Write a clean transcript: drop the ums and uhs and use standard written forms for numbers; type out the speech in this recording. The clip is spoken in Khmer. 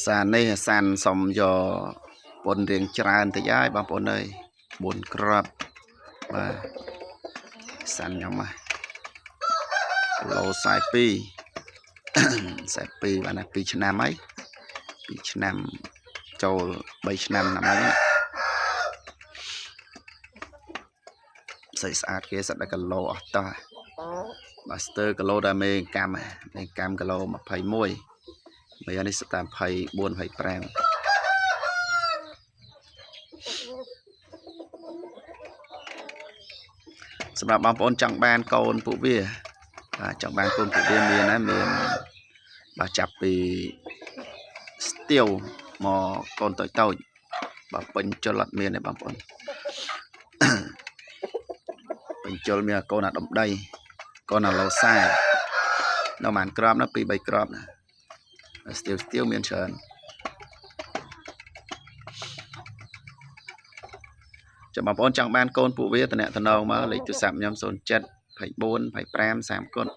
សាននេះសានសុំយកពុនរៀងច្រើនតិចហើយបងប្អូនអើយ4គ្រាប់បាទសានខ្ញុំហ៎ គីឡូ42 42បានណា2ឆ្នាំហើយ2ឆ្នាំចូល3ឆ្នាំណាស់ហ្នឹងស្អីស្អាតគេសិតតែគីឡូអស់តោះបាទស្ទើរគីឡូដល់មេកម្មមេកម្មគីឡូ21មេនេះសិតតែ24 25សម្រាប់បងប្អូនចង់បានកូនពួកវាបាទចង់បានកូនពួកវាមានណាមានបាទចាប់ពីស្ទាវមកកូនតូចតូចបាទពេញជុលអត់មានទេបងប្អូនពេញជុលមានកូនអាដំដីកូនអាឡូសានៅបានក្របណា2 3ក្របណាស្ទាវស្ទាវមានច្រើនចាំបងប្អូនចង់បានកូនពួកវាតំណតំណងមកលេខទូរស័ព្ទខ្ញុំ07 24 25 30គុណ